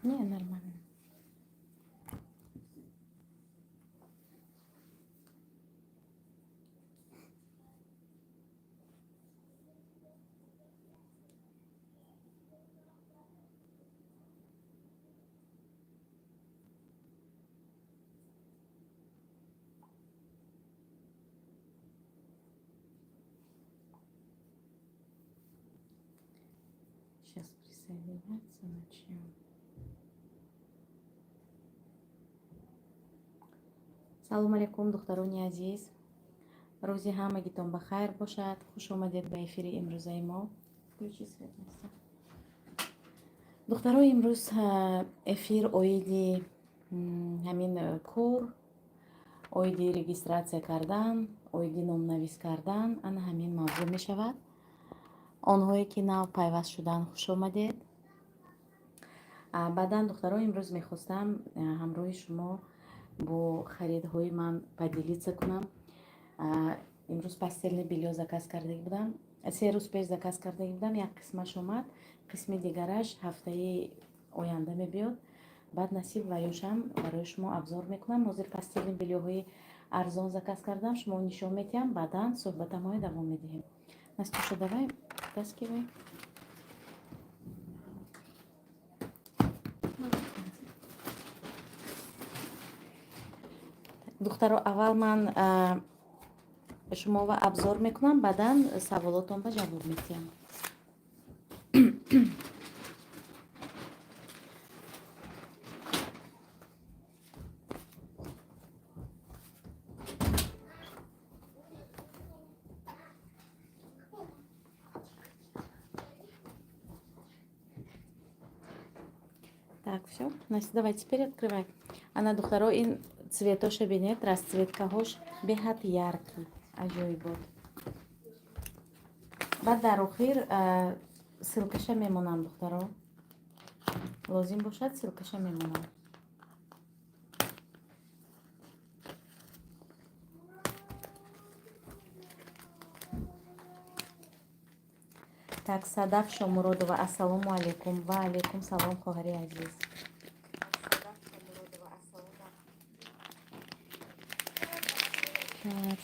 Не, нормально. Сейчас присоединяться начнем. Салому алейкум, духтарони азиз, рӯзи ҳамагитон ба хайр бошад. Хуш омадед ба эфири имрӯзаи мо. Включи свет, Настя. Духтаро, имрӯз эфир оиди ҳамин кор, оиди регистрация кардан, оиди номнавис кардан, ана ҳамин мавзӯъ мешавад. Онҳое ки нав пайваст шуданд, хуш омадед. Баъдан, духтаро, имрӯз мехостам ҳамроҳи шумо бо харидҳои ман поделиться кунам. Имрӯз постельное бельё заказ кардагӣ будам, 3 рӯз пеш заказ кардагӣ будам. Як қисмаш омад, қисми дигараш ҳафтаи оянда мебиёд. Баъд насиб ва ёшам барои шумо обзор мекунам. Ҳозир постельное бельё ҳои арзон заказ кардам, шумо нишон медиҳам, баъдан суҳбатамои давом медиҳем. Настюша, давай, вытаскивай. Духтаро, аввал ман шумова обзор мекунам, баъдан саволотон ба ҷавоб медиҳам. Так, все, Настя, давай теперь открывай. Ана, духтаро, ин цвет оша бинед, расцветка ҳош беҳад яркий, аҷоибот. Баъд дар охир ссылка ша мемонам, духтаро, лозим бошад, ссылка ша мемонам. Так, Садаф Шомуродова, ассалому алайкум. Ва алайкум салом, хоҳари азиз. Так.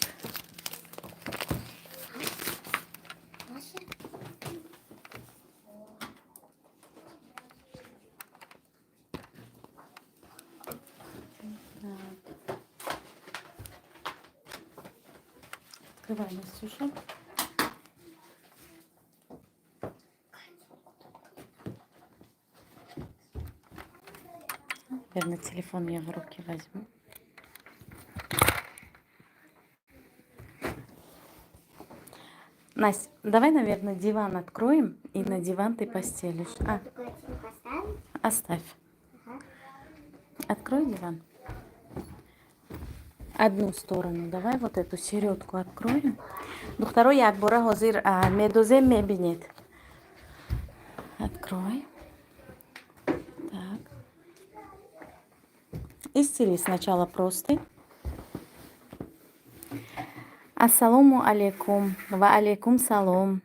Маша? Так. Открывай, Настюша. Наверное, телефон я в руки возьму. Настя, давай, наверное, диван откроем, и на диван ты постелишь. А, Такой один поставить? Оставь. Ага. Открой диван. Одну сторону. Давай вот эту середку откроем. Духтаро, якбора ҳозир медозем, мебинед. Открой. Так. Истели сначала простынь. Ассалому алейкум. Ва алейкум салом.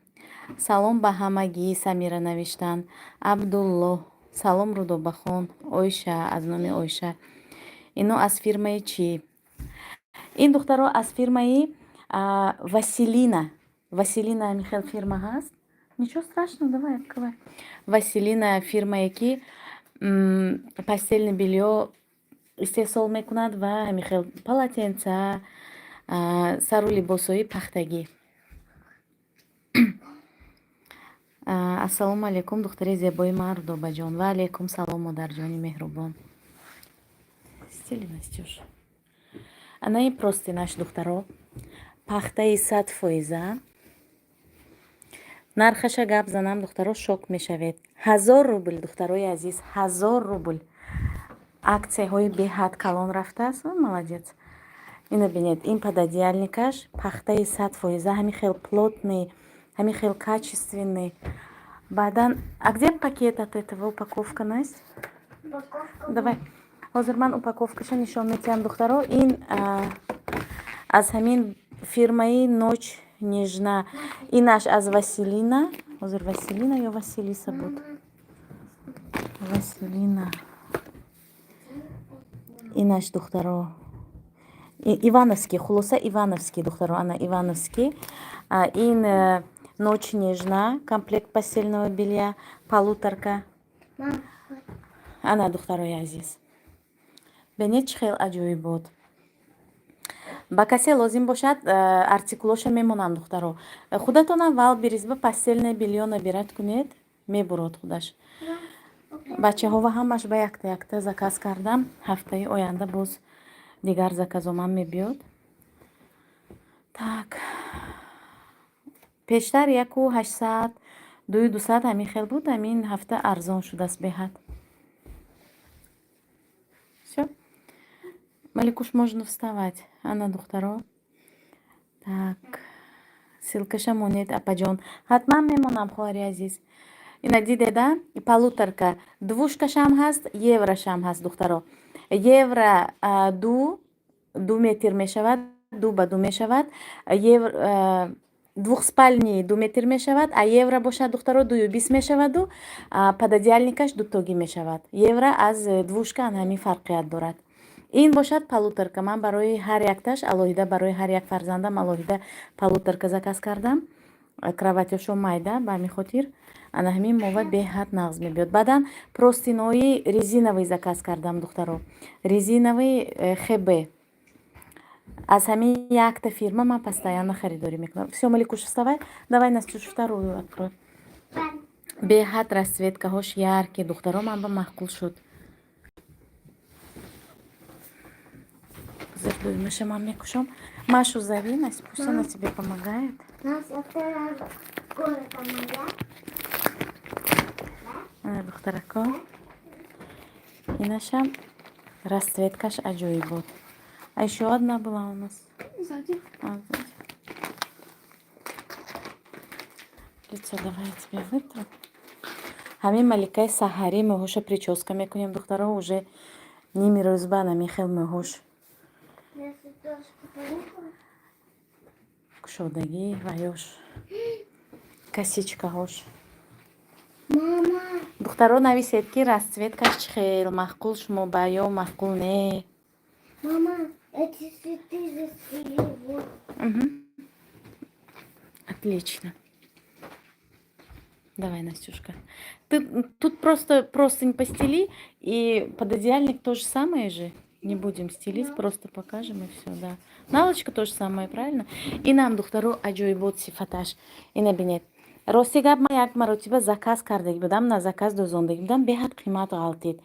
Салом ба ҳамагӣ, Самира навиштан. Абдуллоҳ. Салом, Рудобахон. Ойша, аз номи Ойша. Ино аз фирмаи чӣ? Ин, духтаро, аз фирмаи Василина. Василина ҳамин хел фирма ҳаст. Ничего страшного, давай, открывай. Василина фирмае ки постельное бельё истеҳсол мекунад ва ҳамин хел полотенца, сару либосҳои пахтагӣ. Ассалому алайкум, духтари зебои ман Рудобаҷон. Ва алайкум салом, модарҷони меҳрубон. Стели, Настюш. Ана ин простынь аш, духтаро. Пахтаи 100%. Нархаша гап занам, духтаро, шок мешавед. 1000 рубл, духтарои азиз, 1000 рубл. Аксияҳои беҳад калон рафтааст. Молодец. Ина бинед, ин пододеяльник аш пахтаи 100%, ҳамин хел плотный, ҳамин хел качественный. Баъдан, а где пакет от этого, упаковка, Настя? Упаковка. Давай. Ҳозир ман упаковка ша нишон медиҳам, духтаро. Ин аз ҳамин фирмаи Ночь нежна. Инаш аз Василина. Ҳозир Василина ё Василиса буд. Василина. Инаш, духтаро, Ивановский, хулоса, Ивановский, духтаро, ана Ивановский. Ин «Ночь нежна», комплект постельного белья, полуторка. Ана, духтарои азиз, бинед, чӣ хел аҷоибот. Ба касе лозим бошад, артикулоша мемонам, духтаро. Худатонам Вайлдберриз ба постельное бельё набирать кунед, мебурод худаш. Бачаҳо ва ҳамаш ба якта якта заказ кардам. Ҳафтаи оянда боз дигар заказомам мебиёд. Так, пештар 1800, 2200 ҳамин хел буд, ҳамин ҳафта арзон шудааст беҳад. Всё, Маликуш, можно вставать. Ана, духтаро, так, ссылкаша монед, апаҷон. Ҳатман мемонам, хоҳари азиз. Ина дидеда, полуторка, двушкашам ҳаст, еврошам ҳаст, духтаро. Евро 2 метр мешавад, 2 ба 2 мешавад. Двухспальный 2 метр мешавад, а евро бошад, духтаро, 2,20 мешаваду пододеяльникаш дутогӣ мешавад. Евро аз двушка ан ҳамин фарқият дорад. Ин бошад полуторка. Ман барои ҳар якташ алоҳида, барои ҳар як фарзандам алоҳида полуторка заказ кардам. Кроватёшо майда, ба ҳамин хотир ана ҳамин мова беҳад нағз мебиёд. Баъдан простынои резиновый заказ кардам, духтаро, резиновый хб. Аз ҳамин якта фирма ман постоянно харидорӣ мекунам. Всё, Маликуш, вставай, давай, Настюш, вторую открой. Беҳад расцветкаҳош яркий, духтаро, ман ба маъқул шуд. Зердуймаша ман мекушам. Машу зови, Настя, пусть она тебе помогает. Настя, помогает. Духтарако, инашам расцветкаш аҷоиб буд. А еще одна была у нас. Сзади. А, сзади. Лицо давай я тебе вытру. Ҳамин Маликаи саҳарӣ мӯҳоша прическа мекунем, духтаро, уже ними рӯзба намихел мӯҳош кушодагӣ ва ёш косичкаҳош. Духтаро, нависед, ки расцветкаш чӣ хел, маъқул шумо ба ё маъқул не. Мама, эти цветы зацвели. Вот. Угу. Отлично. Давай, Настюшка. Ты тут просто простынь постели, и пододеяльник то же самое же. Не будем стелить, Да. просто покажем и все, да. Наволочка то же самое, правильно? Инам, духтаро, аҷоибот сифаташ. Ина бинед. Рости гап, ман як маротиба заказ кардагӣ будам, на заказ дӯзондагӣ будам, беҳад қимат ғалтид.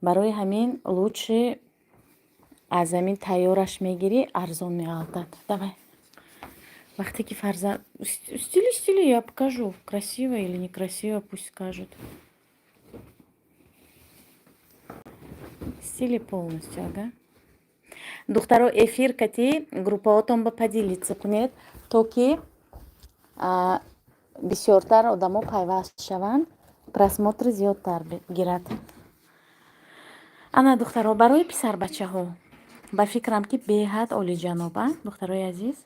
Барои ҳамин лучше аз ҳамин тайёраш мегирӣ, арзон меғалтад. Давай. Вақте ки фарзанд... Стели, стели, я покажу, красиво или некрасиво, пусть скажут. Стели полностью, ага. Духтаро, эфир кати группаотон ба поделиться кунед, то ки бисёртар одамо пайваст шаванд, просмотри зиёдтар гирад. Ана, духтаро, барои писарбачаҳо ба фикрам, ки беҳад олиҷаноб, а, духтарои азиз.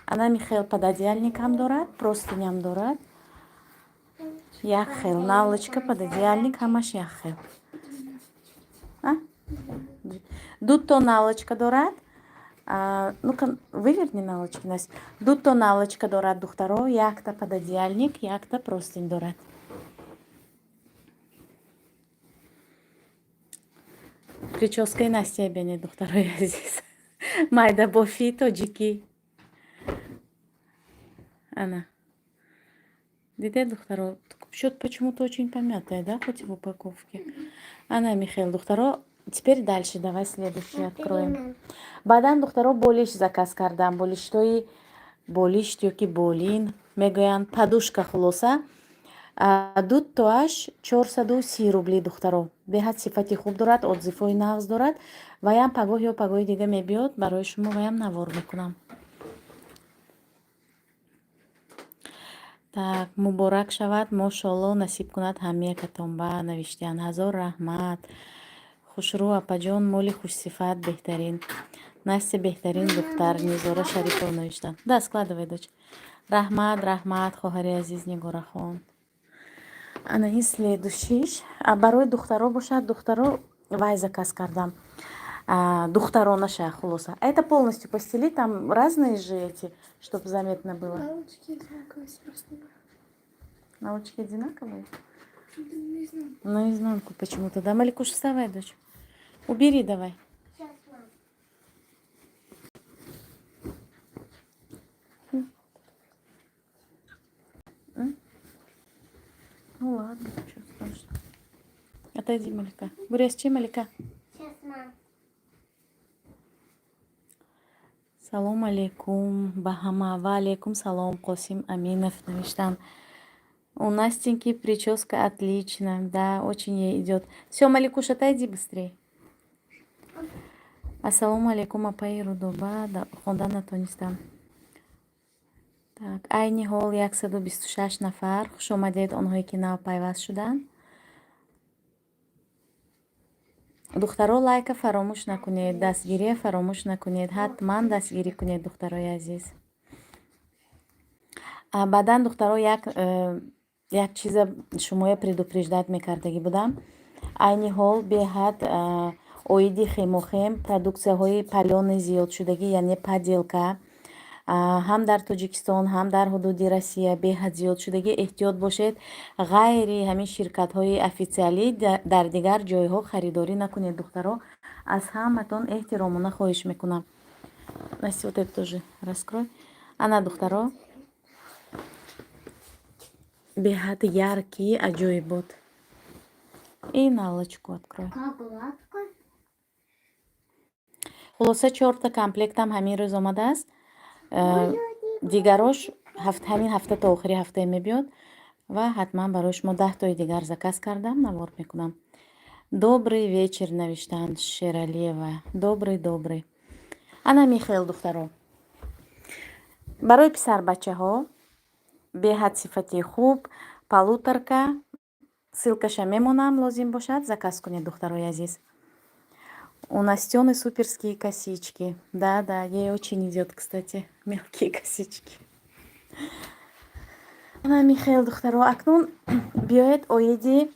Ана михел пододеяльникам дорад, простыням дорад, як хел наволочка, пододеяльник, ҳамаш як хел. Дуто наволочка дорад. Ну-ка, выверни наволочки, Настя. Дуто наволочка дорад, духтаро, якта пододеяльник, якта простынь дорад. Прическаи Настя бинед, духтарои азиз, майда бофии тоҷикӣ. Ана, дидед, духтаро? Счет почему-то очень помятая, да, хоть и в упаковке. Ана, михел, духтаро. Теперь дальше давай следующий откроем. Баъдан, духтаро, болиш заказ кардам, болиштои, болишт ё ки болин мегӯянд, подушка. Хулоса, дутоаш 430 рубли, духтаро. Беҳад сифати хуб дорад, отзывҳои нағз дорад. Ваям пагоҳ ё пагоҳи дига мебиёд барои шумо, ваям навор мекунам. Так, муборак шавад, мошоалло, насиб кунад ҳамиякатон ба, навиштиян. Ҳазор раҳмат. Хушрӯ, апаҷон, моли хушсифат беҳтарин. Настя беҳтарин духтар, Низора Шарипова навиштанд. Да, складывай, дочь. Раҳмат, раҳмат, хоҳари азиз Нигорахон. Ана ин следующий ш. Барои духтаро бошад, духтаро вай заказ кардам. Духтаронаша, хулоса. Это полностью постели, там разные же эти, чтобы заметно было. Наволочки одинаковые с простыми. Наволочки одинаковые? Наизнанку. Наизнанку почему-то. Да, Маликуша, вставай, дочь. Убери давай. Сейчас, мам. Ну ладно, что страшного. Отойди, Малика. Бурясчи, Малика. Сейчас, мам. Салом алейкум, ба ҳама. Ва алейкум салом, Қосим Аминов навиштан. У Настеньки прическа отлично, да, очень ей идет. Все, Маликуш, отойди быстрее. Ассалому алейкум, апаи Рудоба, хонда натонистам. Так, айни ҳол 126 нафар. Хуш омадед онҳое ки нав пайваст шуданд. Духтаро, лайка фаромӯш накунед, дастгирия фаромӯш накунед, ҳатман дастгирӣ кунед, духтарои азиз. Баъдан, духтаро, як чиза шумоя предупреждать мекардагӣ будам. Айни ҳол беҳад оиди хемохим продуксияҳои палёный зиёдшудагӣ, яъне подделка, ҳам дар Тоҷикистон, ҳам дар ҳудуди Россия беҳад зиёдшудагӣ. Эҳтиёт бошед, ғайри ҳамин ширкатҳои официалӣ дар дигар ҷойҳо харидорӣ накунед, духтаро. Аз ҳаматон эҳтиромона хоҳиш мекунам. Настя, вот это тоже раскрой. Ана, духтаро, беҳад яркий, аҷоибот. И наволочку открой. Как гладко. Хулоса, чорта комплектам ҳамин рӯз омадааст. Дигарош ҳамин ҳафта то охири ҳафтае мебиёд ва ҳатман барои шумо 10 тои дигар заказ кардам, навор мекунам. Добрый вечер навиштанд Шералиева. Добрый, добрый. Ана михел, духтаро. Барои писарбачаҳо беҳад сифати хуб, полуторка, ссылка ша мемонам, лозим бошад, заказ кунед, духтарои азиз. У Настены суперские косички. Да, да, ей очень идет, кстати, мелкие косички. Ана Михаил, духтаро, акнун биёед оиди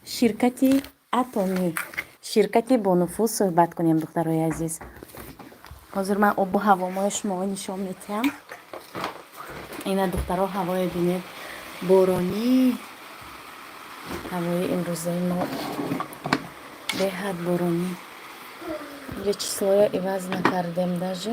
ширкати Атомӣ, ширкати бонуфуз суҳбат кунем, духтарои азиз. Ҳозир ман обу ҳавомои шуморо нишон медиҳам. Ина, духтаро, ҳавое бинед, боронӣ. Ҳавои имрӯзаи мо беҳад боронӣ. Инҷа число ё иваз накардем даже.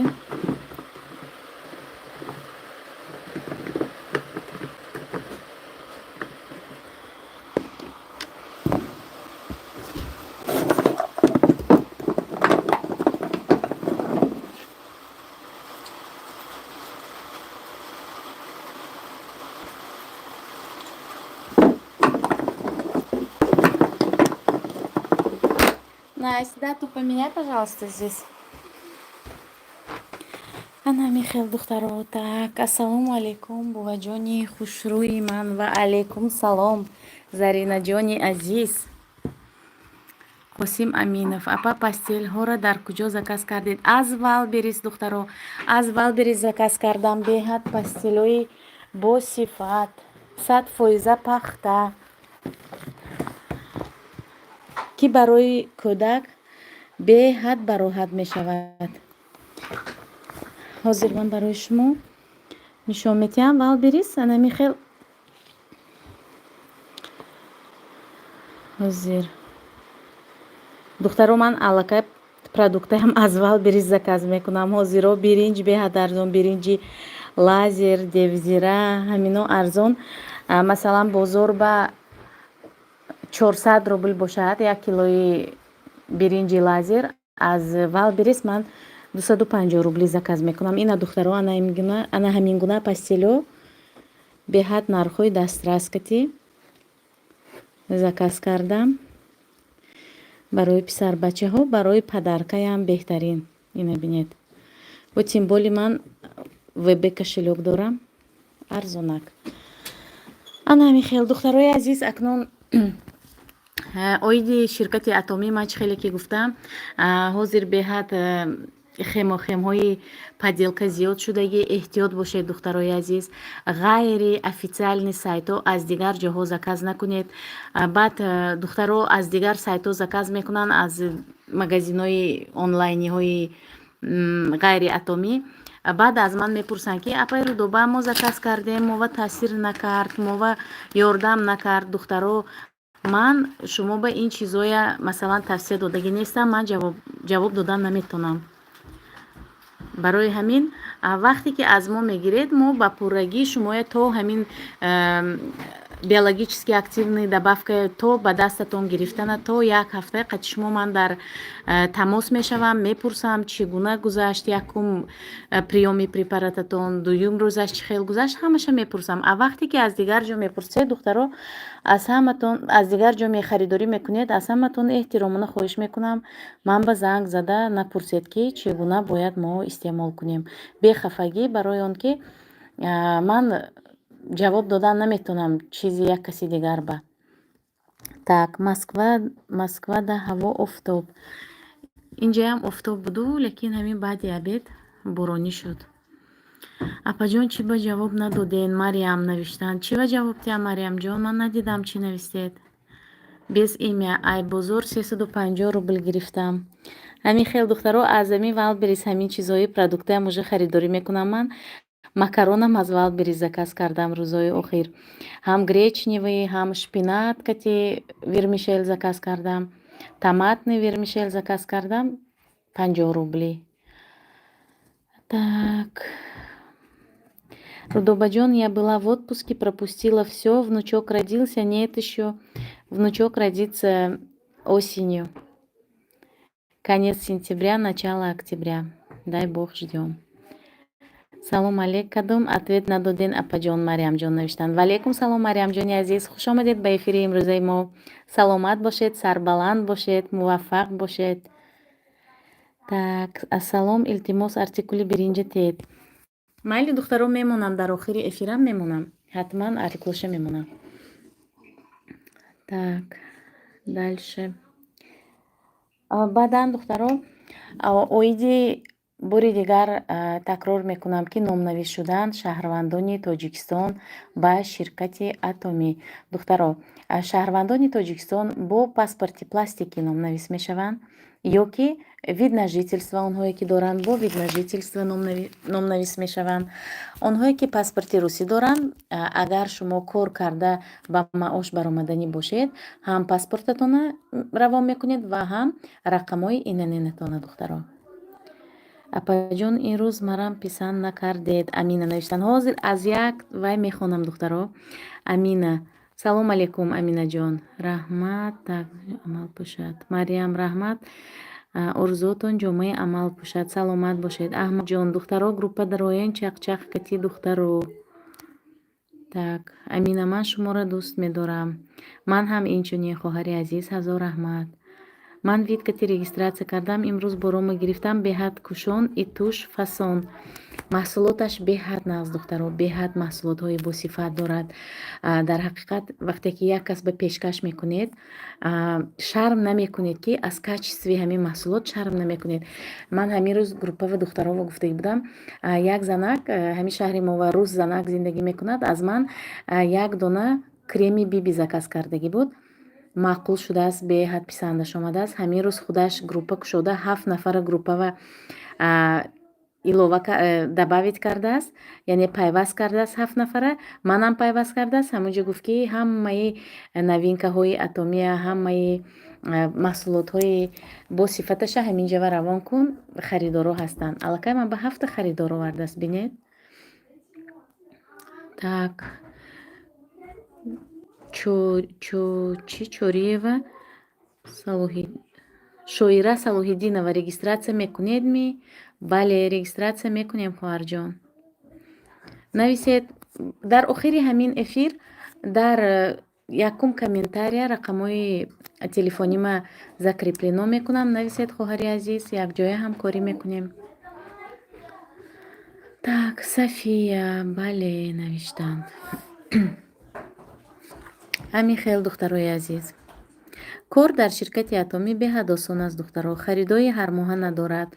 Настя, дату поменяй, пожалуйста, здесь. Ана Михаил, духтаро, так, ассалому алейкум, буваҷони хушрӯи ман, ва алейкум салом, Заринаҷони азиз. Қосим Аминов, апа, постель ҳоро дар куҷо заказ кардед? Аз Валберис, духтаро, аз Валберис заказ кардам, беҳад постель ои босифат, 100 фоиза пахта, ки барои кӯдак беҳад бароҳат мешавад. Ҳозир ман барои шумо нишон медиҳам. Валберис анами хел ҳозир, духтаро, ман аллакай продукт аям аз Валберис заказ мекунам. Ҳозиро биринҷ беҳад арзон, биринҷи Лазер, Девзира, ҳамино арзон. Масалан, бозор ба 400 рубл бошад як килои биринҷи Лазер, аз Валберис ман 250 рубли заказ мекунам. Ина, духтаро, ана ҳамин гуна постель о беҳад нархҳои дастрас кати заказ кардам барои писарбачаҳо, барои подарка ям беҳтарин. Ина бинед, бо тем более ман ВБ кошелёк дорам, арзонак. Ана ҳамин хел, духтарои азиз. Акнун оиди ширкати Атомӣ ман чӣ хеле ки гуфтам, ҳозир беҳад Хемохемҳои подделка зиёд шудагӣ, эҳтиёт бошед, духтарои азиз. Ғайри официальный сайтҳо, аз дигар ҷоҳо заказ накунед. Баъд духтаро аз дигар сайтҳо заказ мекунанд, аз магазинҳои онлайниҳои ғайри Атомӣ. Баъд аз ман мепурсанд, ки апай Рудоба, мо заказ кардем, мова таъсир накард, мова ёрдам накард. Духтаро, ман шумо ба ин чизоя, масалан, тавсия додагӣ нестам, ман ҷавоб додан наметавонам. Барои ҳамин, вақте ки аз мо мегиред, мо ба пуррагӣ шумоя то ҳамин биологически активный добавка то ба дастатон гирифтана, то як ҳафта қати шумо ман дар тамос мешавам, мепурсам, чӣ гуна гузашт якум приёми препарататон, дуюм рӯзаш чӣ хел гузашт, ҳамаша мепурсам. А вақте ки аз дигар ҷо мепурсед, духтаро, аз ҳаматон, аз дигар ҷо мехаридорӣ мекунед, аз ҳаматон эҳтиромона хоҳиш мекунам, ман ба занг зада напурсед, ки чӣ гуна бояд мо истеъмол кунем. Бехафагӣ, барои он ки ман ҷавоб додан наметавонам чизи як каси дигар ба. Так, Москва, Москвада ҳаво офтоб. Инҷаям офтоб буду, лекин ҳамин баъди обед боронӣ шуд. Апаҷон, чӣ ба ҷавоб надоден? Мариям навиштанд. Чӣ ба ҷавоб диҳам, Мариямҷон? Ман надидам, чӣ навистед. Без имя. Ай бозор 350 рубл гирифтам. Ҳамин хел, духтаро, аз ҳамин Вайлдберриз ҳамин чизҳои продуктаям уже харидорӣ мекунам ман. Макаронам аз Вайлдберриз заказ кардам рӯзҳои охир. Ҳам гречневый, ҳам шпинат кати вермишель заказ кардам. Томатный вермишель заказ кардам, 50 рубли. Так. Рудобаҷон, я была в отпуске, пропустила всё. Внучок родился? Нет ещё. Внучок родится осенью. Конец сентября, начало октября. Дай бог, ждём. Салом алейк, кадом ответ надоден, апаҷон? Мариямҷон навиштанд. Ваалейкум салом, Мариямҷони азиз, хуш омадед ба эфири имрӯзаи мо. Саломат бошед, сарбаланд бошед, муваффақ бошед. Так, ассалом, илтимос, артикули биринҷа тед. Майли, духтаро, мемонам, дар охири эфирам мемонам. Ҳатман артикулша мемонам. Так, дальше. Баъдан, духтаро, оиди бори дигар такрор мекунам, ки номнавис шудан шаҳрвандони Тоҷикистон ба ширкати Атомӣ. Духтаро, шаҳрвандони Тоҷикистон бо паспорти пластикӣ номнавис мешаванд ё ки вид на жительство онҳое ки доранд, бо вид на жительство номнавис мешаванд. Онҳое ки паспорти русӣ доранд, агар шумо кор карда ба маош баромаданӣ бошед, ҳам паспортатонро равон мекунед ва ҳам рақамҳои ИННатонро, духтаро. Апаҷон, ин рӯз марам писанд накардед, Амина навиштанд. Ҳозир аз як вай мехонам, духтаро. Амина, салом алейкум, Аминаҷон. Раҳмат, так амал пӯшад. Мариям, раҳмат. Орзуотон ҷомаи амал пӯшад. Саломат бошед. Аҳмадҷон, духтаро, группа дароен, чақчақ кати, духтаро. Так, Амина, ман шуморо дӯст медорам. Ман ҳам инчунин, хоҳари азиз, ҳазор раҳмат. Ман вид кати регистрация кардам, имрӯз борома гирифтам, беҳад кушон и туш фасон. Маҳсулоташ беҳад нағз, духтаро, беҳад маҳсулотҳои босифат дорад. Дар ҳақиқат, вақте ки як кас ба пешкаш мекунед, шарм намекунед, ки аз качествои ҳамин маҳсулот шарм намекунед. Ман ҳамин рӯз группава духтарово гуфтагӣ будам, як занак ҳамин шаҳри мо ва рус занак зиндагӣ мекунад, аз ман як дона креми биби заказ кардагӣ буд. Маъқул шудааст, беҳад писандаш омадааст. Ҳамин рӯз худаш группа кушода, ҳафт нафара группава илова, добавить кардааст, яъне пайваст кардааст ҳафт нафара, манам пайваст кардааст. Ҳамонҷо гуфт, ки ҳамаи новинкаҳои Атомия, ҳамаи маҳсулотҳои босифаташа ҳамин ҷава равон кун, харидоро ҳастанд. Аллакай ман ба ҳафта харидор овардааст, бинед. Так, чӣ, Чориева Шоира Салоҳиддинова, регистрация мекунед ми? Бале, регистрация мекунем, хоҳарҷон. Нависед дар охири ҳамин эфир, дар якум комментария рақамҳои телефонима закреплено мекунам. Нависед, хоҳари азиз, якҷоя ҳамкорӣ мекунем. Так, Сафия, бале, навиштанд. Ҳамин хел, духтарои азиз. Кор дар ширкати Атомӣ беҳад осон аст, духтаро, харидои ҳармоҳа надорад.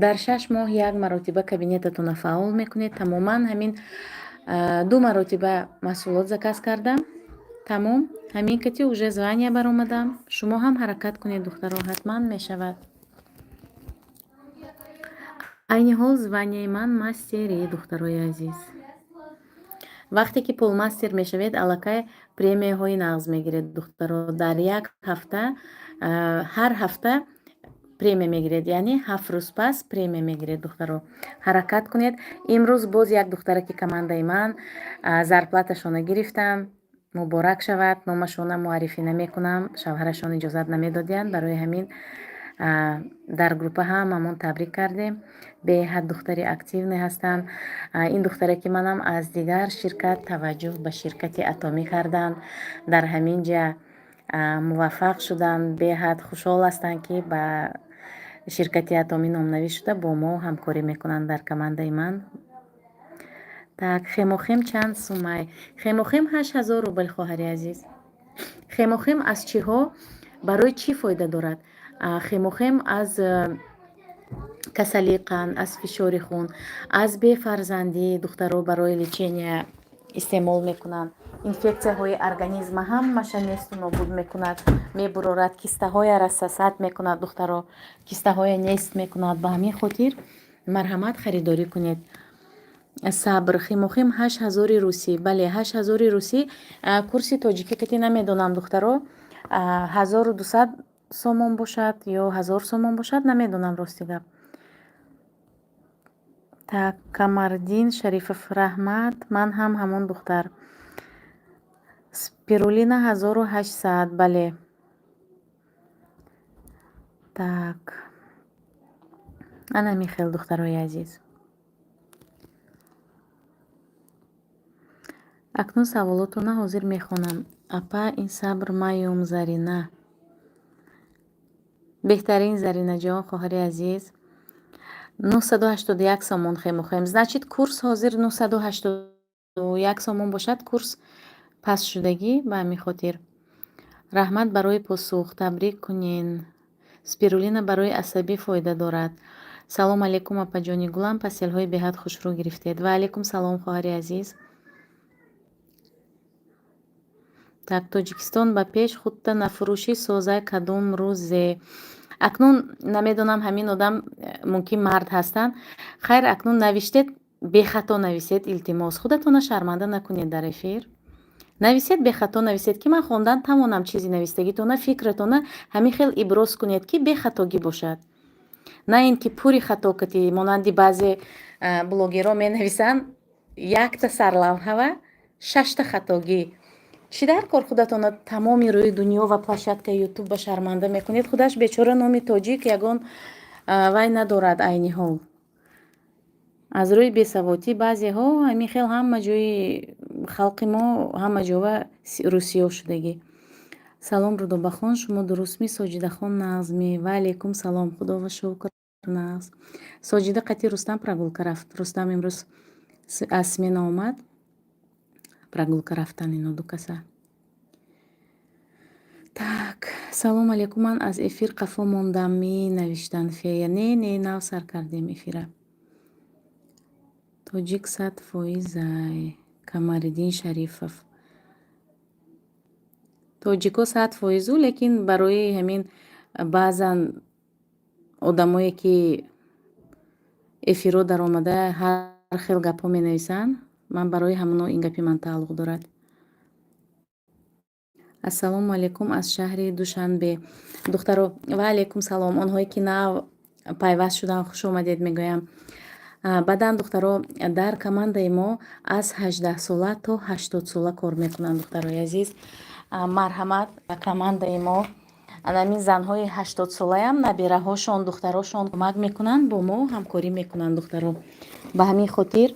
Дар 6 моҳ як маротиба кабинетатонро фаъол мекунед, тамоман. Ҳамин ду маротиба маҳсулот заказ кардам, тамом. Ҳамин кати уже звания баромадам. Шумо ҳам ҳаракат кунед, духтаро, ҳатман мешавад. Айни ҳол званияи ман мастери, духтарои азиз. Вақте ки полмастер мешавед, аллакай премияҳои нағз мегиред, духтаро. Дар як ҳафта, ҳар ҳафта премия мегиред, яъне 7 рӯз пас премия мегиред. Духтаро, ҳаракат кунед. Имрӯз боз як духтараки командаи ман зарплаташона гирифтанд, муборак шавад. Номашона муаррифӣ намекунам, шавҳарашон иҷозат намедодиянд. Барои ҳамин дар группа ҳамамон табрик кардем. Беҳад духтари активный ҳастанд. Ин духтараки манам аз дигар ширкат таваҷҷӯҳ ба ширкати Атомӣ карданд, дар ҳамин ҷа муваффақ шуданд. Беҳад хушҳол ҳастанд, ки ба ширкати Атомӣ номнавис шуда, бо мо ҳамкорӣ мекунанд дар командаи ман. Так, хемохим чанд сумай? Хемохим 8000 рубл, хоҳари азиз. Хемохим аз чиҳо, барои чӣ фоида дорад? Хемохим аз касалии қанд, аз фишори хун, аз бефарзандӣ, духтаро, барои лечения истеъмол мекунанд. Инфексияҳои организма ҳамаша несту нобуд мекунад, мебурорад, кистаҳоя рассасат мекунад, духтаро, кистаҳоя нест мекунад. Ба ҳамин хотир марҳамат, харидорӣ кунед. Сабр, хемохим 8000-и русӣ? Бале, 8000-и русӣ. Курси тоҷикӣ кати намедонам, духтаро, 1200 сомон бошад ё 1000 сомон бошад, намедонам, рости гап. Так, Камардин Шарифов, раҳмат, ман ҳам ҳамон духтар. Спирулина 1800, бале. Так, ана михел, духтарои азиз. Акнун саволотона ҳозир мехонам. Апа, ин сабр маём. Зарина беҳтарин, Заринаҷон, хоҳари азиз. 981 сомон хемохем. Значит, курс ҳозир 981 сомон бошад, курс пастшудагӣ, ба ҳамин хотир. Раҳмат барои посух, табрик кунен. Спирулина барои асабӣ фоида дорад? Салом алейкум, апаҷони гулам, постельҳои беҳад хушрӯ гирифтед. Ва алейкум салом, хоҳари азиз. Так, Тоҷикистон ба пеш, худта нафурӯшӣ созай кадом рӯзе? Акнун намедонам, ҳамин одам мумкин мард ҳастанд. Хайр, акнун навиштед, бехато нависед, илтимос. Худатонро шарманда накунед дар эфир. Нависед, бехато нависед, ки ман хондан тавонам чизи навистагитона. Фикратона ҳамин хел иброз кунед, ки бехатогӣ бошад, на ин ки пури хато кати, монанди баъзе блогерҳо менависанд, якта сарлавҳава шашта хатогӣ. Чӣ дар кор худатонро тамоми рӯи дунё ва площадкаи Ютуб ба шарманда мекунед? Худаш бечора номи тоҷик ягон вай надорад айни ҳол. Аз рӯи бесаводӣ баъзеҳо ҳамин хел ҳама ҷои халқи мо ҳама ҷова русиё шудагӣ. Салом, Рудобахон, шумо дурустми? Соҷидахон нағзми? Ва алейкум салом, худова шукр, нағз. Соҷида қати Рустам прогулка рафт. Рустам имрӯз аз смена омад, прогулка рафтан ино ду каса. Так, салом алейкум, ман аз эфир қафо мондам, менавиштанд фея. Не, не, нав сар кардем эфира. Тоҷик 100 фоизай, Камариддин Шарифов. Тоҷико 100 фоизу, лекин барои ҳамин баъзан одамое ки эфирҳо даромада ҳар хел гапҳо менависанд, ман барои ҳамоно ин гапи ман тааллуқ дорад. Ассалому алайкум аз шаҳри Душанбе, духтаро. Ва алайкум салом. Онҳое ки нав пайваст шуданд, хуш омадед мегӯям. Баъдан, духтаро, дар командаи мо аз 18-сола то 80-сола кор мекунанд. Духтарои азиз, марҳамат ба командаи мо. Анамин занҳои 80-солаям набираҳошон, духтарошон кӯмак мекунанд, бо мо ҳамкорӣ мекунанд, духтаро. Ба ҳамин хотир,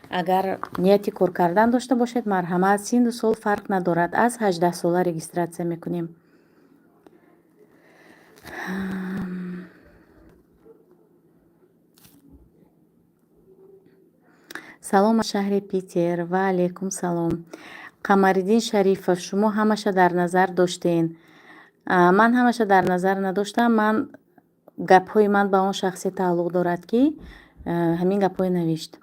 агар нияти кор кардан дошта бошед, марҳамат, синну сол фарқ надорад, аз 18-сола регистрация мекунем. Салом аз шаҳри Питер. Ва алайкум салом. Қамариддин Шарифов, шумо ҳамаша дар назар доштен. Ман ҳамаша дар назар надоштам. Ман гапҳои ман ба он шахсе тааллуқ дорад, ки ҳамин гапҳое навишт.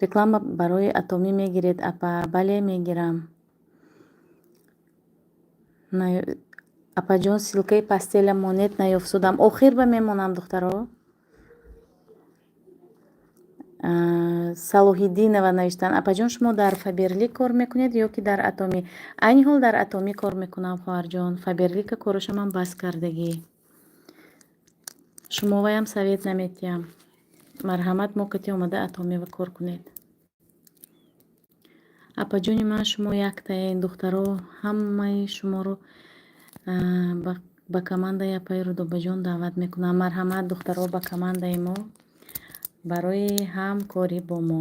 Реклама барои Атомӣ мегиред, апа? Бале, мегирам. Апаҷон, ссылкаи постеля монед, наёфтудам. Охир ба мемонам, духтаро. Салоҳиддинова навиштанд: апаҷон, шумо дар Фаберлик кор мекунед ё ки дар Атомӣ? Айни ҳол дар Атомӣ кор мекунам, хоҳарҷон. Фаберлика кораша ман бас кардагӣ. Шумоваям совет наметиҳам. Марҳамат, мо кати омада Атомива кор кунед. Апаҷони ман, шумо яктаен. Духтаро, ҳамаи шуморо ба командаи апаи Рудобаҷон даъват мекунам. Марҳамат, духтаро, ба командаи мо барои ҳамкорӣ бо мо.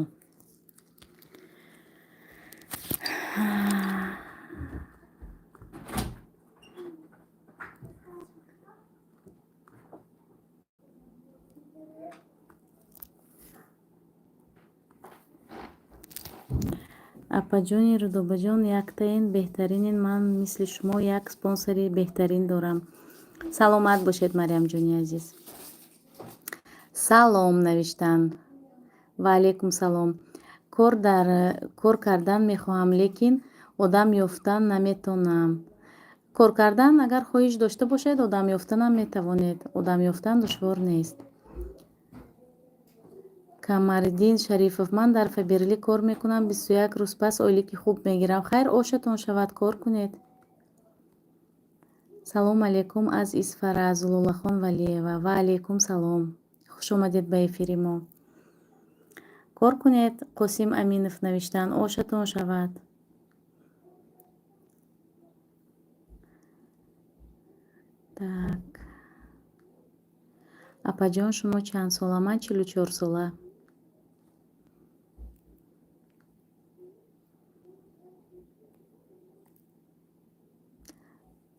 Апаҷони Рудобаҷон, яктаен, беҳтаринен. Ман мисли шумо як спонсори беҳтарин дорам. Саломат бошед, Марьямҷони азиз. Салом навиштанд. Ва алайкум салом. Кор кардан мехоҳам, лекин одам ёфтан наметонам. Кор кардан агар хоҳиш дошта бошед, одам ёфтанам метавонед. Одам ёфтан душвор нест. Камариддин Шарифов, ман дар Фаберлик кор мекунам, 21 рӯз пас ойлики хуб мегирам. Хайр, ошатон шавад, кор кунед. Салом алейкум аз Исфара, Зулолахон Валиева. Ва алейкум салом. Хуш омадед ба эфири мо. Кор кунед, Қосим Аминов навиштанд, ошатон шавад. Так. Апаҷон, шумо чанд сола? Ман 44 сола.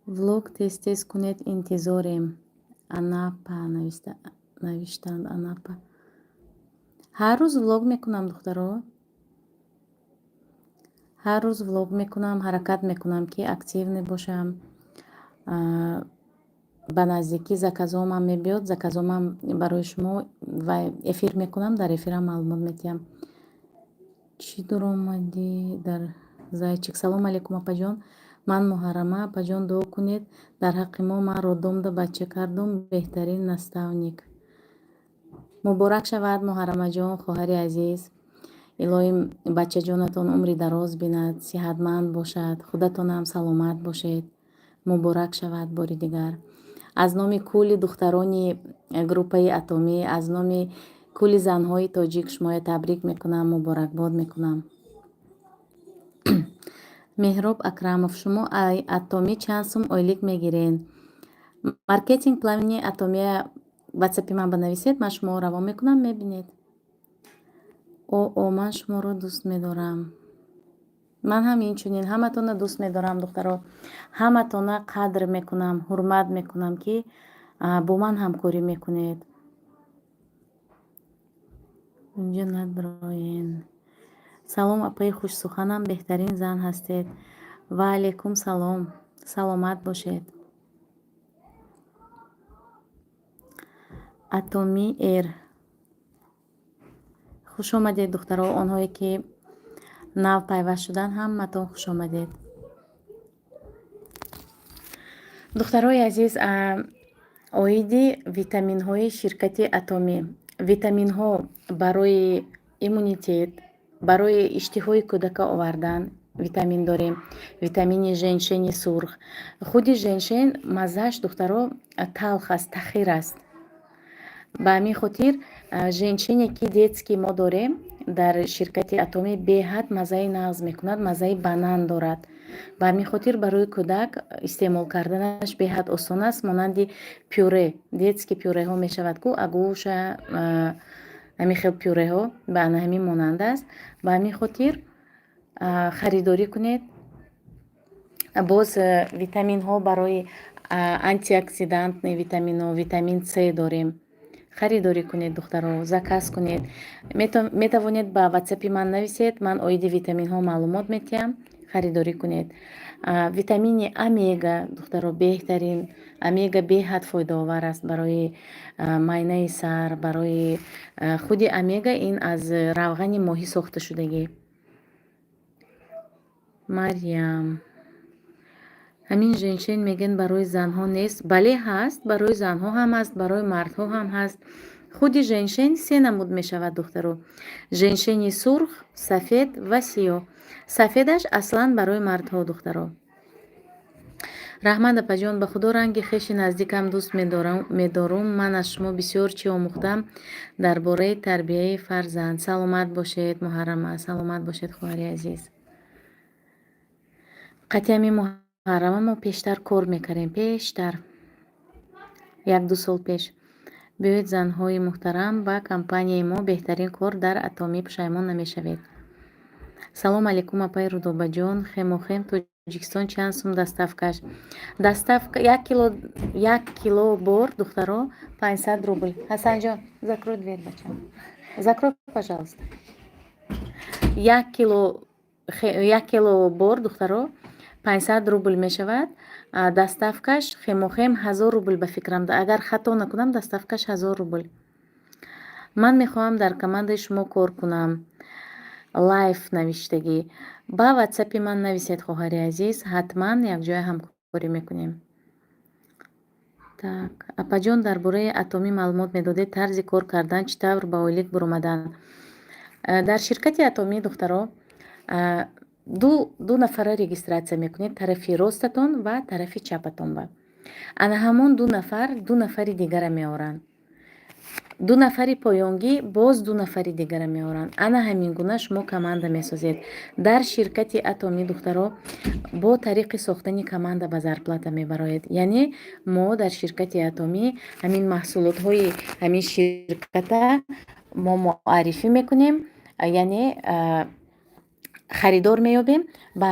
Влог тез-тез кунед, интизорем. Анапа навиштанд, Анапа. Ҳар рӯз влог мекунам, духтаро. Ҳар рӯз влог мекунам, ҳаракат мекунам, ки активный бошам. Ба наздикӣ заказомам мебиёд, заказомам барои шумо ва эфир мекунам, дар эфирам маълумот метиҳам. Чӣ дуромадӣ дар зайчик? Салом алейкум, апаҷон. Ман Муҳаррама. Апаҷон, дуо кунед дар ҳаққи мо. Ман роддомда бача кардум. Беҳтарин наставник. Муборак шавад, Муҳаррамаҷон, хоҳари азиз. Илоҳим бачаҷонатон умри дароз бинад, сиҳатманд бошад, худатонам саломат бошед. Муборак шавад бори дигар. Аз номи кулли духтарони группаи Атомӣ, аз номи кулли занҳои тоҷик шумоя табрик мекунам, муборакбод мекунам. Меҳроб Акрамов, шумо Атомӣ чанд сум ойлик мегирен? Маркетинг плани Атомия ватсапи ман банависед, ман шуморо равон мекунам, мебинед. О, ман шуморо дӯст медорам. Ман ҳам инчунин ҳаматонро дӯст медорам, духтаро. Ҳаматона қадр мекунам, ҳурмат мекунам, ки бо ман ҳамкорӣ мекунед. Инҷо надроен. Салом, апаи хушсуханам, беҳтарин зан ҳастед. Ва алайкум салом. Саломат бошед. Атомӣ Эр. Хуш омадед, духтаро, онҳое ки нав пайваст шуданд, ҳаматон хуш омадед. Духтарои азиз, оиди витаминҳои ширкати Атомӣ. Витаминҳо барои иммунитет, барои иштиҳои кӯдака овардан витамин дорем. Витамини женьшени сурх. Худи женьшен маззааш, духтаро, талх аст, тахир аст. Ба ҳамин хотир женьшене ки детский мо дорем дар ширкати Атомӣ беҳад маззаи нағз мекунад, маззаи банан дорад. Ба ҳамин хотир барои кӯдак истеъмол карданаш беҳад осон аст, монанди пюре, детский пюреҳо мешавад ку, агуша, ҳамин хел пюреҳо ба ана ҳамин монанд аст. Ба ҳамин хотир харидорӣ кунед. Боз витаминҳо барои антиоксидантный витаминҳо, витамин С дорем. Харидорӣ кунед, духтаро, заказ кунед. Метавонед ба ватсапи ман нависед, ман оиди витаминҳо маълумот метиҳам, харидорӣ кунед. Витамини омега, духтаро, беҳтарин. Омега беҳад фоидаовар аст барои майнаи сар, барои худи омега ин аз равғани моҳӣ сохта шудагӣ. Марьям, ҳамин женьшень мегӯянд, барои занҳо нест? Бале, ҳаст, барои занҳо ҳам ҳаст, барои мардҳо ҳам ҳаст. Худи женьшень се намуд мешавад, духтаро: женьшени сурх, сафед ва сиёҳ. Сафедаш аслан барои мардҳо, духтаро. Раҳмат, апаҷон, ба худо ранги хеши наздикам дӯст медорум. Ман аз шумо бисёр чӣ омӯхтам дар бораи тарбияи фарзанд. Саломат бошед, Муҳаррама, саломат бошед, хоҳари азиз. Қатъи Муҳаррама мо пештар кор мекардем, пештар, 1-ду сол пеш. Биёед, занҳои муҳтарам, ба компанияи мо, беҳтарин кор дар Атомӣ, пушаймон намешавед. Салом алейкум, апаи Рудобаҷон. Хемохем Тоҷикистон чанд сум доставкаш? Доставка 1 кило, 1 кило бор, духтаро, 500 рубл. Ҳасанҷон, закрой дверь, бачам, закрой, пожалуйста. 1 кило, 1 кило бор, духтаро, 500 рубл мешавад. Доставкаш Хемохем 1000 рубл, ба фикрам, агар хато накунам, доставкаш 1000 рубл. Ман мехоҳам дар командаи шумо кор кунам. Лайф навиштагӣ, ба ватсапи ман нависед, хоҳари азиз, ҳатман якҷоя ҳамкорӣ мекунем. Так, апаҷон, дар бораи Атомӣ маълумот медодед, тарзи кор кардан, чӣ тавр ба ойлик буромадан дар ширкати Атомӣ. Духтаро, ду нафара регистрация мекунед, тарафи ростатон ва тарафи чапатон. Ба ана ҳамон ду нафар ду нафари дигара меоранд, ду нафари поёнгӣ боз ду нафари дигара меоранд. Ана ҳамин гуна шумо команда месозед дар ширкати Атомӣ. Духтаро, бо тариқи сохтани команда ба зарплата мебароед. Яъне мо дар ширкати Атомӣ ҳамин маҳсулотҳои ҳамин ширката мо муаррифӣ мекунем, яъне харидор меёбем ва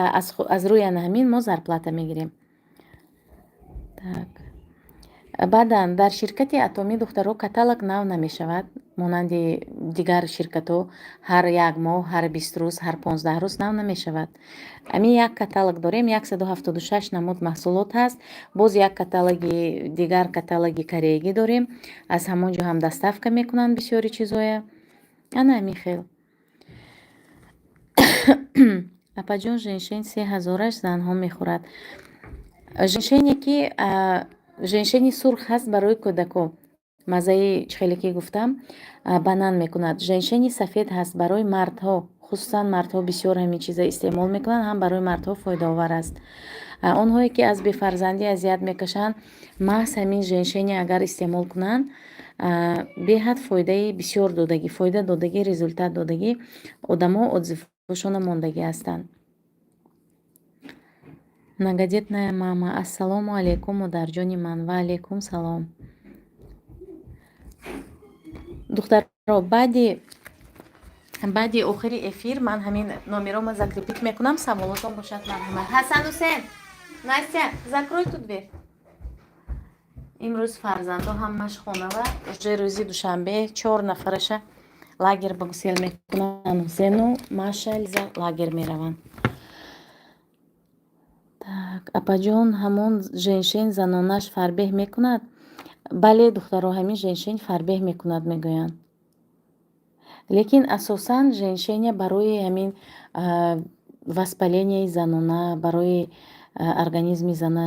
аз рӯи ана ҳамин мо зарплата мегирем. Так, баъдан дар ширкати Атомӣ, духтаро, каталог нав намешавад, монанди дигар ширкатҳо ҳар як моҳ, ҳар 20 рӯз, ҳар 15 рӯз нав намешавад. Ҳамин як каталог дорем, 176 намуд маҳсулот ҳаст. Боз як каталоги дигар, каталоги кореягӣ дорем, аз ҳамон ҷо ҳам доставка мекунанд бисёри чизоя. Ана ҳамин хел. Апаҷон, женьшень се ҳазораш занҳо мехӯрад? Женьшене ки женьшени сурх ҳаст, барои кӯдако, маззаи чихеле ки гуфтам, банан мекунад. Женьшени сафед ҳаст барои мардҳо, хусусан мардҳо бисёр ҳамин чиза истеъмол мекунанд, ҳам барои мардҳо фоидаовар аст. Онҳое ки аз бефарзандӣ азият мекашанд, маҳз ҳамин женьшене агар истеъмол кунанд, беҳад фоидаи бисёр додагӣ, фоида додагӣ, результат додагӣ, одамо отзывҳошона мондагӣ ҳастанд. Многодетная мама, ассалому алайкум, модарҷони ман. Ва алайкум салом. Духтаро, баъди охири эфир ман ҳамин номерома закрепить мекунам, саволотон бошад, марҳамат. Ҳасан, Ҳусен, Настя, закрой ту дверь. Имрӯз фарзандо ҳамаш хонава, уже рӯзи душанбе чор нафараша лагер ба гусел мекунанд. Ҳусену Маша, Лиза лагер мераванд. Так, апаҷон, ҳамон женьшень занонаш фарбеҳ мекунад? Бале, духтаро, ҳамин женьшень фарбеҳ мекунад, мегӯянд, лекин асосан женьшеня барои ҳамин воспаленияи занона, барои организми зана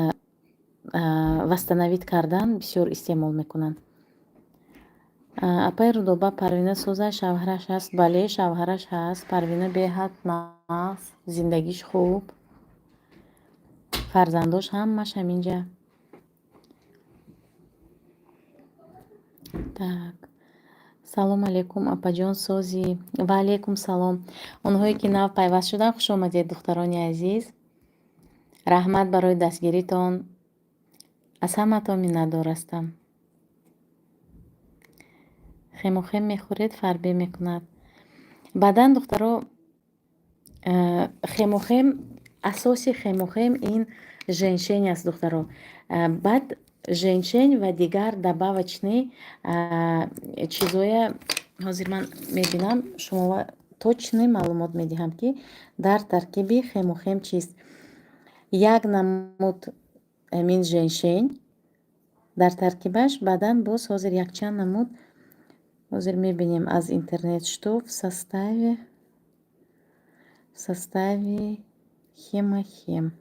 восстановить кардан бисёр истеъмол мекунанд. Апаи Рудоба, Парвина соза, шавҳараш ҳаст? Бале, шавҳараш ҳаст. Парвина беҳад нағз, зиндагиш хуб, фарзандош ҳамаш ҳаминҷа. Так, салом алейкум, апаҷон, созӣ? Ва алейкум салом. Онҳое ки нав пайваст шуданд, хуш омадед, духтарони азиз. Раҳмат барои дастгиритон, аз ҳаматон миннатдор ҳастам. Хемохем мехӯред, фарбе мекунад. Баъдан, духтаро, хемохем, асоси хемохем ин женьшень аст, духтаро. Баъд Женьшень ва дигар добавочный чизоя ҳозир ман мебинам, шумо точный маълумот медиҳам, ки дар таркиби Хемохим чист. Як намуд ҳамин женьшень дар таркибаш, баъдан боз ҳозир якчанд намуд, ҳозир мебинем аз интернет, что в составе Хемохим.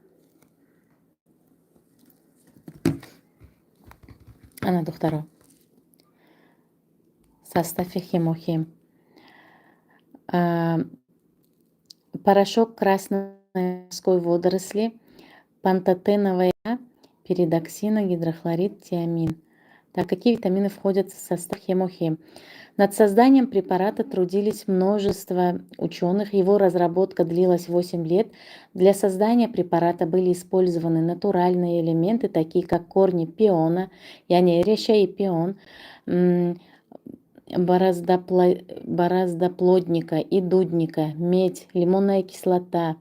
Ана, духтаро, состав и Хемохим: порошок красной морской водоросли, пантотеновая, пиридоксина, гидрохлорид, тиамин. Так, какие витамины входят в состав Хемохим? Над созданием препарата трудились множество ученых. Его разработка длилась 8 лет. Для создания препарата были использованы натуральные элементы, такие как корни пиона, яъне решаи пион, бороздоплодника и дудника, медь, лимонная кислота,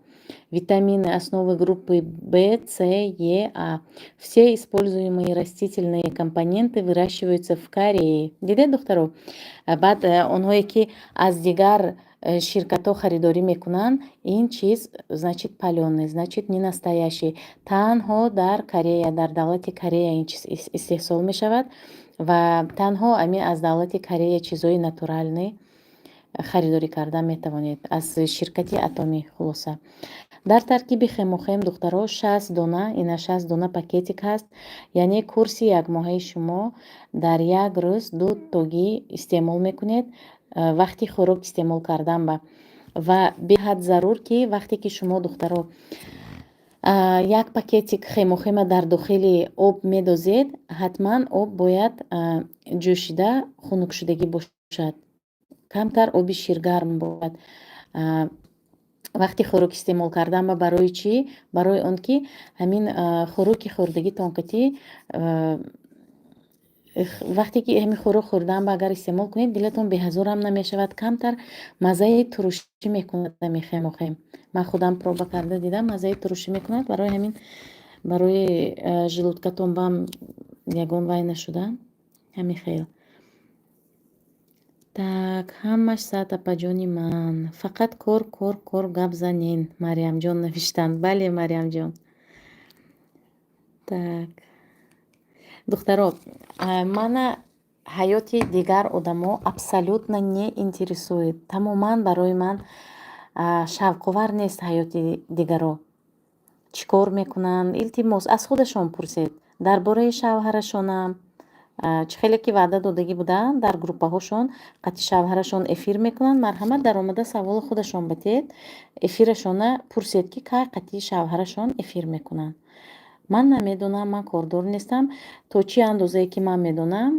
витамины основы группы В, С, Е, А. Все используемые растительные компоненты выращиваются в Корее. Дидед, духтаро? Баъд онҳое, ки аз дигар ширкатҳо харидорӣ мекунанд, ин чиз, значит, палёный, значит, не настоящий. Танҳо дар Корея, дар давлати Корея ин чиз истеҳсол мешавад ва танҳо ами аз давлати Корея чизҳои натуральный харидорӣ карда метавонед аз ширкати Атомӣ. Хулоса, дар таркиби Хемохим, духтаро, 60 дона, ина 60 дона пакетик ҳаст, яъне курси якмоҳаи шумо дар як рӯз ду тогӣ истеъмол мекунед вақти хӯрок истеъмол кардан ба. Ва беҳад зарур, ки вақте ки шумо, духтаро, як пакетик Хемохима дар дохили об медозед, ҳатман об бояд ҷӯшида хунукшудагӣ бошад, камтар оби ширгарм бошад вақти хӯрок истеъмол кардан ба. Барои чӣ? Барои он ки ҳамин хӯроки хӯрдагитон кати, вақте ки ҳамин хӯрок хӯрдан ба агар истеъмол кунед, дилатон беҳазорам намешавад, камтар маззаи турушӣ мекунад ҳамин Хемохим. Ман худам проба карда дидам, маззаи турушӣ мекунад. Барои ҳамин, барои желудка тон бам ягон вай нашудан, ҳамин хел. Так, ҳамаш саат, апаҷони ман, фақат кор, кор, кор гап занен, Мариямҷон навиштанд. Бале, Мариямҷон. Так, духтаро, мана ҳаёти дигар одамо абсолютно не интересует, тамоман барои ман шавқовар нест ҳаёти дигаро, чӣ кор мекунанд. Илтимос, аз худашон пурсед дар бораи шавҳарашонам. Чӣ хеле ки ваъда додагӣ буданд, дар группаҳошон қати шавҳарашон эфир мекунанд, марҳамат, даромада саволи худашон батиҳед, эфирашона пурсед, ки кай қати шавҳарашон эфир мекунанд. Ман намедонам, ман кордор нестам. То чӣ андозае ки ман медонам,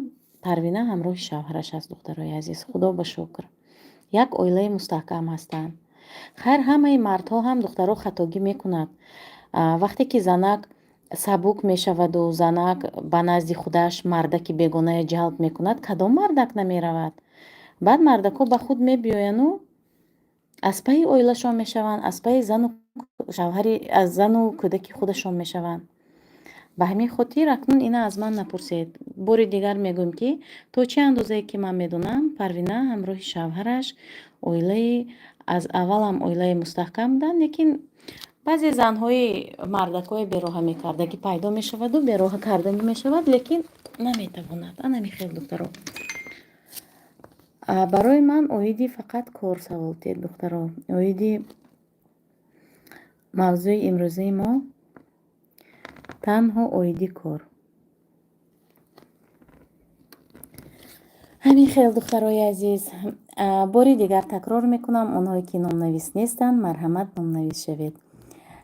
Парвина ҳамроҳи шавҳараш аст, духтарои азиз, худо ба шукр, як оилаи мустаҳкам ҳастанд. Хайр, ҳамаи мардҳо ҳам, духтаро, хатогӣ мекунад. Вақте ки занак сабук мешаваду занак ба назди худаш мардаки бегонае ҷалб мекунад, кадом мардак намеравад? Баъд мардакҳо ба худ мебиёяну аз пайи оилашон мешаванд, аз пайи зану шавҳари, аз зану кӯдаки худашон мешаванд. Ба ҳамин хотир акнун ина аз ман напурсед. Бори дигар мегӯем, ки то чӣ андозае ки ман медонам, Парвина ҳамроҳи шавҳараш оилаи аз аввалам оилаи мустаҳкам буданд, лекин баъзе занҳои мардакҳои бероҳа мекардагӣ пайдо мешаваду бероҳа карданӣ мешавад, лекин наметавонад. Анами хел, духтаро. Барои ман оиди фақат кор савол диҳед, духтаро. Оиди мавзӯи имрӯзаи мо танҳо оиди кор. Ҳамин хел, духтарои азиз. Бори дигар такрор мекунам, онҳое ки номнавис нестанд, марҳамат, номнавис шавед.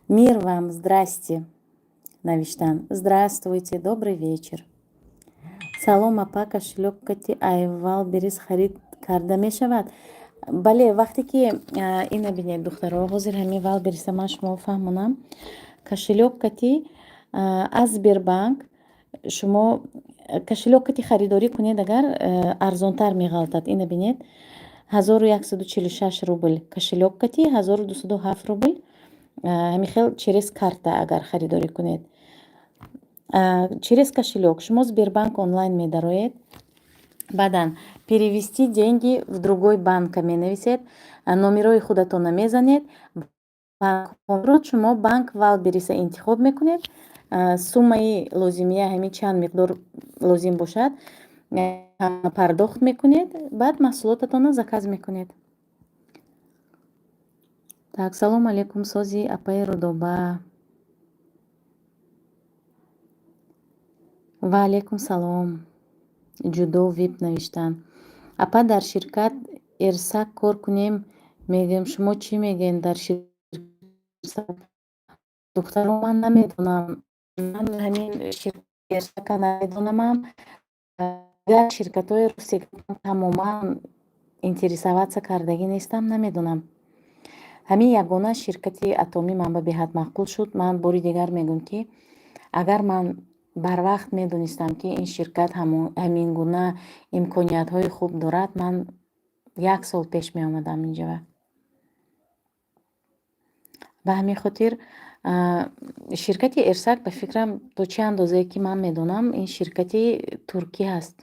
Мир вам, здрасте, навиштанд. Здравствуйте, добрый вечер. Салом, апа, кошелёк кати ай Вайлдберриз харид карда мешавад? Бале, вақте ки ина бинед, духтаро, ҳозир ҳамин Вайлдберриза ман шумо фаҳмонам. Кошелёк кати аз Сбербанк шумо кошелёк кати харидорӣ кунед, агар арзонтар меғалтад. Ина бинед, 1146 рубл кошелёк кати, 1207 рубл ҳамин хел через карта агар харидорӣ кунед. Через кошелёк шумо Сбербанк онлайн медароед, баъдан «Перевести деньги в другой банк» менависед, номерои худатонро мезанед, шумо банк Вайлдберриса интихоб мекунед, суммаи лозимия, ҳамин чанд миқдор лозим бошад, пардохт мекунед, баъд маҳсулотатонро заказ мекунед. Так, салому алейкум, сози, апаи Рудоба. Ва алейкум салом. Ҷудо вип навиштанд. Апа, дар ширкат Эрсак кор кунем, мегӯем, шумо чӣ мегӯед дар ширкат? Духтаро, ман намедонам. Ман ҳамин Эрсака намедонамам. Дигар ширкатҳои русӣ тамоман интересоваться кардагӣ нестам, намедонам. Ҳамин ягона ширкати Атомӣ ман ба беҳад маъқул шуд. Ман бори дигар мегӯям, ки агар ман барвақт медонистам, ки ин ширкат ҳамин гуна имкониятҳои хуб дорад, ман як сол пеш меомадам инҷава. Ба ҳамин хотир ширкати Эрсак, ба фикрам, то чӣ андозае ки ман медонам, ин ширкати туркӣ ҳаст.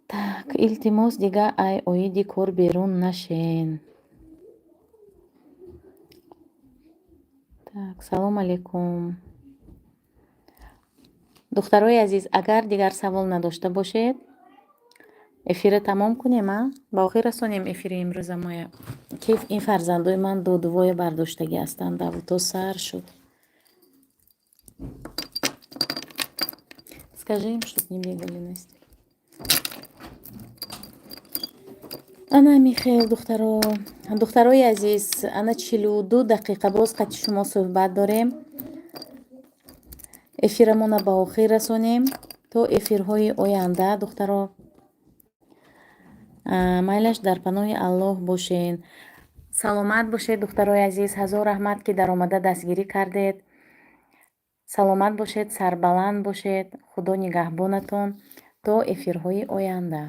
Так, илтимос, дига ай оиди кор берун нашен. Так, салому алейкум. Духтарои азиз, агар дигар савол надошта бошед, эфирро тамом кунем, а? Ба охир расонем эфири имрӯза моя. Ки ин фарзандои ман додувоя бардоштагӣ ҳастанд, давлто сар шуд. Скажи им, чтоб не бегали, Настя. Ана, Михаил, духтаро, духтарои азиз, ана 42 дақиқа боз қати шумо суҳбат дорем. Эфирамонро ба охир расонем то эфирҳои оянда, духтаро. Майлаш, дар паноҳи Аллоҳ бошен. Саломат бошед, духтарои азиз. Ҳазор раҳмат, ки даромада дастгирӣ кардед. Саломат бошед, сарбаланд бошед. Худо нигаҳбонатон то эфирҳои оянда.